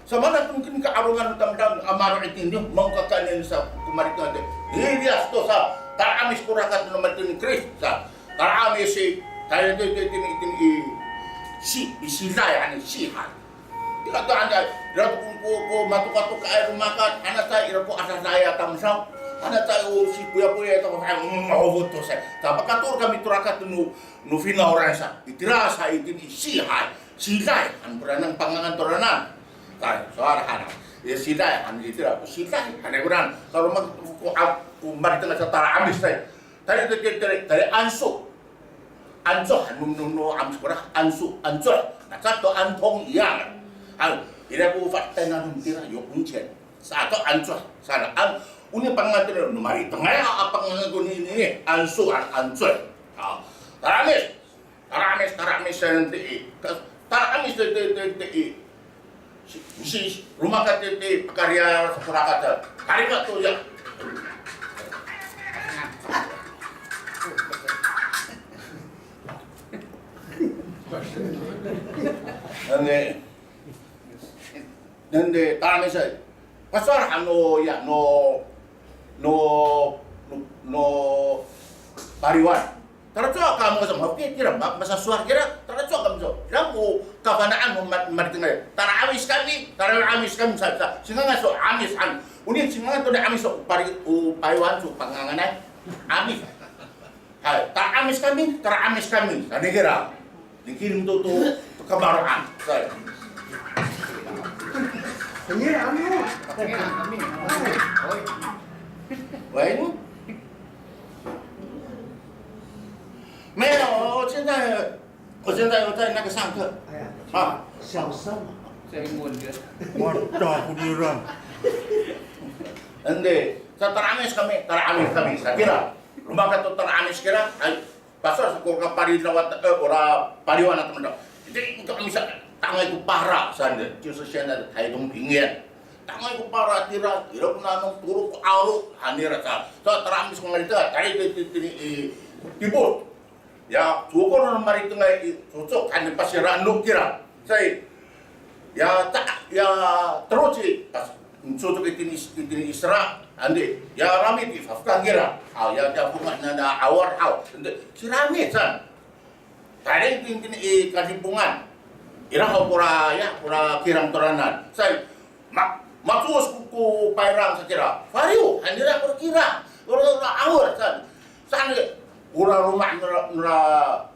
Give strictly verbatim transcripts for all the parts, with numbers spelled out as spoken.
Sa mana to kin ka'arongan no tamdaw a maro' itini, mangkakaenen sa ko maritengay. Ilias to sa, tala'amis ko rakat no maritengay ni Kris sa, tala'amis i, tayra to itini, itini i, si, i siday han i, si han. Ira to han i, ira to ko, ko, ko matokatokay romakat, hana sa ira ko adadaay a tamdaw. Hana sa o sipoyapoya to, hay, mm, ma'of to sa. Sa pakatoor kami to rakat no, no finawlan sa. Itira sa itini i, si han. Siday han koranan pangangan toranan. Tay, sowal han. Ya, siday han itira, siday han koranan. Sa roma ko, ko, ko maritengay sa tala'amis tay. Tayra, tayra, tayra, tayra anso. Ancoh han no, no, no 'amis kora, anso, ancoh. Naca to antong iyang. Hay, ira ko fatay nanom tira, 有工钱. Sa to ancoh. Sa an, o ni pangangan tira no maritengay a pangangan to ni, ni, ni, anso, an, ancoh. A, tala'amis. Tala'amis, tala'amis, sa, ti, i. Ka, tala'amis, ti, ti, ti, ti, i. Si, si, romakat ti, ti, pakariya sa ko rakat. Kariya to ya. Nande, nande, tala'amis sa. Pasowal han no, ya, no, no, no, no Paliwan. Talacowa kamo sa, mafokil kira, ma-, masasowal kira, talacowa kamo sa. Ira ko kafana'an no ma-, maritengay. Tala'amis kami, tala'amis kami sa, sa. Singangan so 'amis han. O ni singangan to ni 'amis so, pari, o Paliwan so panganganay. 'Amis. Hay, tala'amis kami, tala'amis kami. Sa ni kira. Ni kira to, to, to kamaro'an. Sa. Ini, ano? Wah, ini. 没有，我现在，我现在有在那个上课。哎呀，啊。小声。在英文的。Wata ko nira. Ende, sa tala'amis kami, tala'amis kami, sa kira. Romakat to tala'amis kira, ay, pasowal sa ko kapalidawat, e, ora Paliwan a tamdaw. Iti, ito kami sa, tangay ko para, sa nira, 就是现在的台东平原。Tangay ko para tira, ira ko nanom tolo ko 'alo, han nira sa. Sa tala'amis ko maritengay, tayra ti, ti, ti, i, tipol. Ya, cokor no maritengay i, cocok han i pasiraan no kira. Sa i, ya, ta, ya, teloc i, pas, cocok itini, itini i sera, andi, ya, rami ti, fafkang kira. Haw, ya, ya, bunga na, na, awar, haw, andi, ci rami san. Tayra itini, itini i kadipongan. Ira haw kora, ya, kora kirang toranan. Sa i, Ma, maco'os ko, ko payrang sa kira. Faliw han nira ko kira. Ora, ora 'awol san. Saan ora loma' nira, nira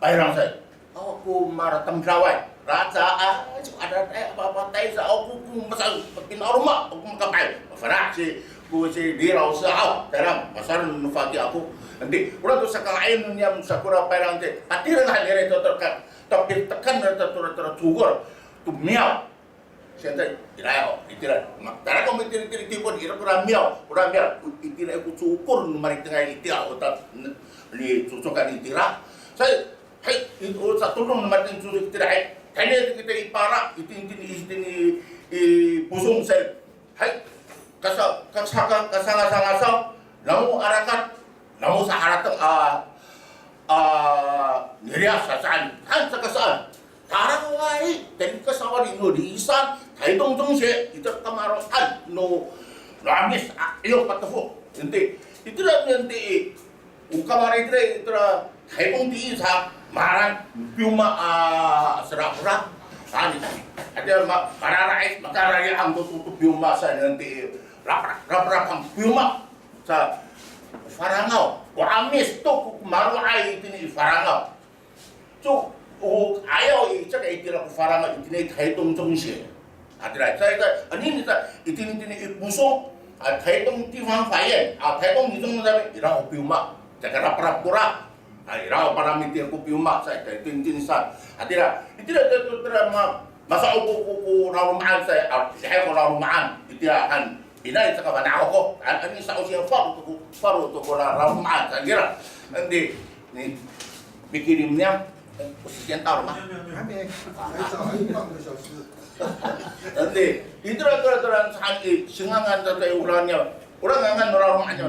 payrang sa. Awa ko maratamdaway. Raca a, so adadaay a papatay sa. Awa ko, ko masa, pinaroma. Awa ko makapay. Mafana' ci, ko ci Li 老师 sa. Aw, tayra, masal no faki ako. Andi, ora to sakanga'ayen niyam sa kora payrang ti. Patireng han nira to, to ka, tapitekan nira to, to, to, to cokor. To miyaw. 现在 ira ho, itira. Ma, tayra ko mitiri, tiri, tipon, ira ko ramiyaw, ko ramiyaw. Itira ko cokor no maritengay itira, o ta, n-, ni cocokan itira. Sa, hay, i, o satodong no maritengay cokor itira, hay. Tayni kita i para, itini, itini, itini, i posong sa. Hay, kasa, kasa, kasa, kasa, kasa, namo arakat, namo sa harateng a, a, niriyas sa saan, han sa kasaan. Taraway, tayni kasawali no lisan, 台东中学, ita kamaro'an no, no 'amis, a, iyo patefo. Enti, itira, enti, o kamaro'an itira, itira, 台东第一 sa, mahaen, piyoma, a, sera kora. Saan, ati, ma, mararaay, makararayan to, to, to piyoma sa, enti, rap, rap, rap, rap, piyoma. Sa, Farangaw, o 'amis to ko maro'ay itini i Farangaw. So, o 'ayaw i, caka itira ko Farangaw itini i 台东中学. Hatira, sa, sa, anini sa, itini, itini i posong, a, 台东地方法院, a, 台东民众那边, ira ko piyoma, caka raprap kora. A, ira ko para mitira ko piyoma, sa, itini, itini sa. Hatira, itira, itira, itira, ma, masa'o ko, ko, ko laloma'an sa, a, sihay ko laloma'an, itira han. Inay, caka fana' ako. An, ani sa, o siya, faro to ko, faro to ko la, laloma'an, sa kira. Andi, ni, mikilim niya, o si Sian taro ma. 还没，还早，还有半个小时。Andi, itira, itira, itira, saan i, singangan ta, ta, i, ora niya, ora ngangan no laloma'an niya.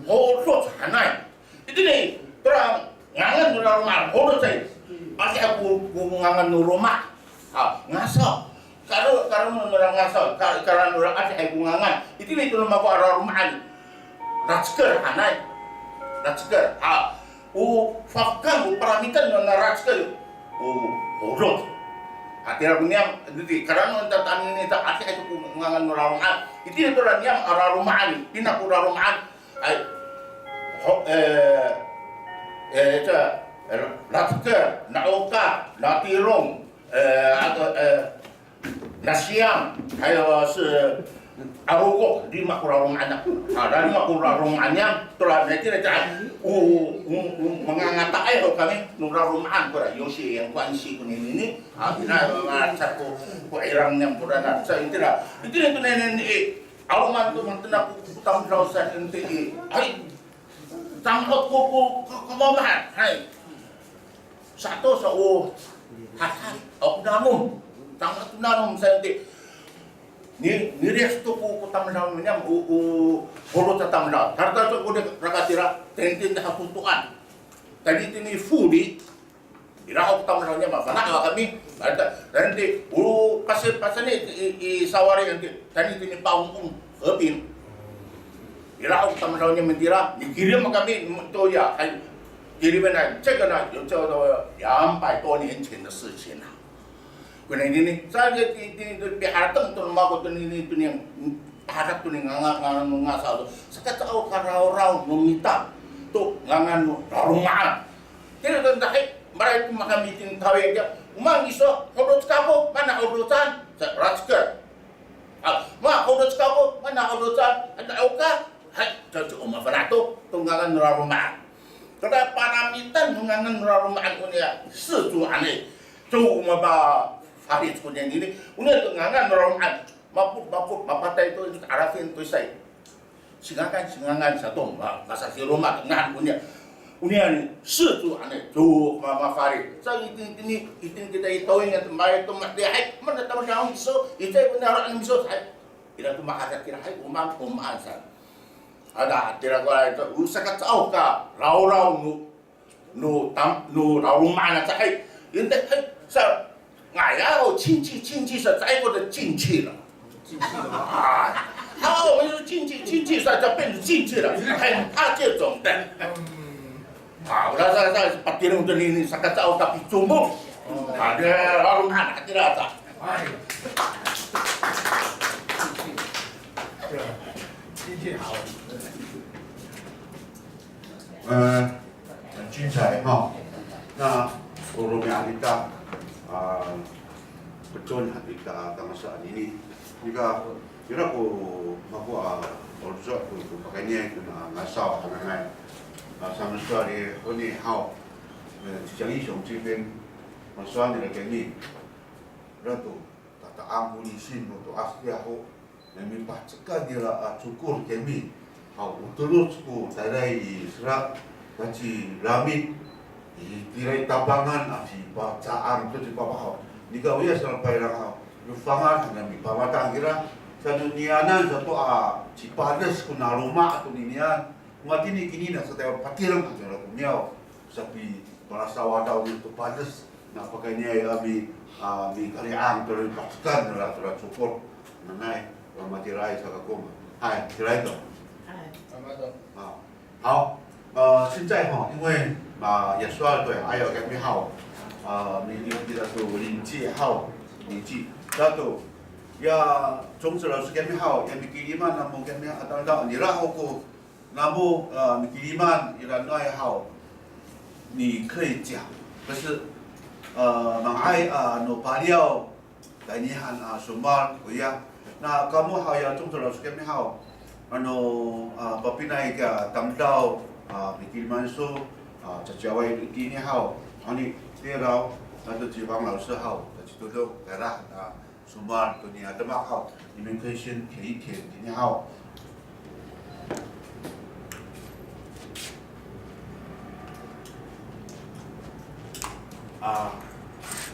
Hodo, hanay. Itini, tora ngangan no laloma'an, hodo sa i. Pati ako ko ngangan no loma'. A, ngasaw. Karo, karo no nora ngasaw, ka-, karo nora adihay ko ngangan. Itini to no mako a laloma'an. Raceker hanay. Raceker. Ha. O fafekang, o paramitan no na raceker. O hodot. Hatira ko niyam, didi, karo no tatamin nita adihay to ko ngangan no laloma'an. Itini to ra niyam a laloma'an. Pina ko laloma'an. Ay. Ho, eh, eh, ca, eh, raceker, na'okar, natirong, eh, ato, eh, Nasiyam, hay, e, si Arokok, lima ko laloma'an a. A, lima ko laloma'an niyam, tora, nai tira, o, o, o, mangangataay ho kami no laloma'an, tora, 有血缘关系 konini, a, ina, a, sa ko, ko 'irang niyam, tora, na, sa itira. Itira to nai, nai, i, 'aloman to, matena ko, ko tamdaw sa, ente, i, ay, Tamdaw ko, ko, ko, ko mamahan. Hay. Sato sa o, hahat, o nanom. Tamdaw ko nanom sa ente. Ni, niriyas to ko, ko tamdaw niyam, o, o, holo sa tamdaw. Tarta to ko de, rakatira, tenten da hakotoan. Tadi tini fuli, Ira ho ko tamdaw niya, mafana' kami. Nanti, o, pasal, pasal ni, i, i, sawali nanti, tani tini paong, hepin. Ira ho ko tamdaw niya matira, mikilim kami, to ya, hay, kilimen na, 这个呢，有叫做两百多年前的事情了。Kona ini ni, sa ni, ti, ti, ti, piharateng to mako to ni, ni, to ni, paharat to ni, nga, nga, nga, ngasaw to. Saka caw ka rawraw no mita, to, ngangan no, laloma'an. Tira to dahi, maray to makamiting kawin diya. O maan iso, hodoc kako, mana hodocan, sa, raceker. A, ma, hodoc kako, mana hodocan, ano, 'okar. Hay, caw, caw, o mafana' to, to ngangan no laloma'an. Tada paramitan no ngangan no laloma'an, o niya, 氏族 anay. Caw, o mapafalic ko niya nini, o niya to ngangan no laloma'an. Mapot, mapot, mapatay to, alafin to isay. Singangan, singangan sato, ma, masasiroma, ngan, o niya. O niya ni, 氏族 anay, to, ma, mafalic. Sa itini, itini, itini kita i tawing, at maray to, ma, di, hay, mana tawing niya miso, itay ko niya miso, hay. Ira to makakat kira, hay, o maan, o maan sa. Ada, tira ko, ay, to, o saka caw ka, rawraw no, no tam, no laloma'an a caay. Yun te, hay, sa, nga'ay ho, 亲戚, 亲戚 sa, caay ko to 进去了。进去了吗？啊，好，我们说 亲戚, 亲戚 sa, 就变成进去了，很怕这种的。啊，我说 sa, sa, patireng to ni, ni, saka caw tapi jumbo. A, de, laloma'an, hatira sa. 哎，进去，对，进去好。呃，很精彩哈。那 o romi'ad ita, a, pecon han ita tangasa anini. Nika, ira ko mako a, o, so, ko, ko pakayni kona ngasaw hananay. A, saan sowal i, honi haw. 呃，讲义雄这边，我说你的给你，那都，打打阿姆尼信，我都阿斯利亚后。 Mipacekan nira a cokor kami. Haw, o teloc ko tayra i sera, ta ci Lamit, itira i Tapangan a ci Paca'ang to ci Papa haw. Nika oya sera payrang haw. Yo fangal han a mipamatang kira. Sa no niyanan sato a ci Pades ko naloma' to ninian. Matini kini na sa tayo patireng han kira ko miyaw. Sapipalasawaw daw nito Pades. Na pakayni a mi, a, mikari'ang to ira pacekan nira tora cokor. Nanay, wa matiraay sa kako. Hay, tiraay to. Hay. A, haw. A, 现在 haw, 因为, a, ya sowal to ya, ayaw kami haw. A, mi, mi, kita to 年纪 haw, 年纪. Sato, ya, 种子老师 kami haw, ya mikiliman namo kami haw, a, tangda, nira haw ko, Namo, a, mikiliman ira noay haw, 你可以讲，可是, a, manga'ay, a, no paliyaw, tayni han, a, sowal, oya. Na kamo haw ya 种子老师 kami haw, ano, a, papinay ka tamdaw, a, mikiliman so, a, caciyaway itini haw, ani, tiraw, ato ci Pang 老师 haw, ta ci Todong, tayra, a, Sowal to niya demak haw, 你们可以先填一填 itini haw. A,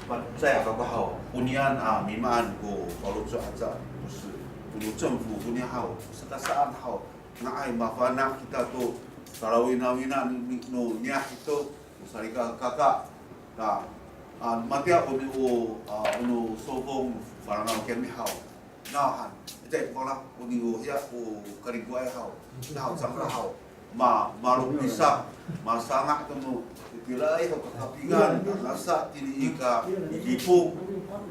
pacecay kako haw, onian a mimaan ko faloco' aca, 就是, ko no 政府 koniya haw, saka saan haw, nga'ay mafana' kita to, salawinawina no, no niyah ito, Salikakaka. Na, a, matiya o, o, a, o no sofong Malangaw kiyami haw. Nawhan, ita i Pangcah, o niya, o kaligoay haw. Nahaw cangra haw. Ma, malopisak, masanga' to no, itiraay haw kakapingan, nasa tini i ka, i Dipok.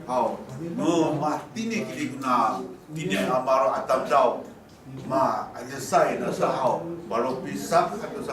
Haw, no, matini kini kona, tini a maro' a tamdaw. Ma, adisay, nasa haw, malopisak, ato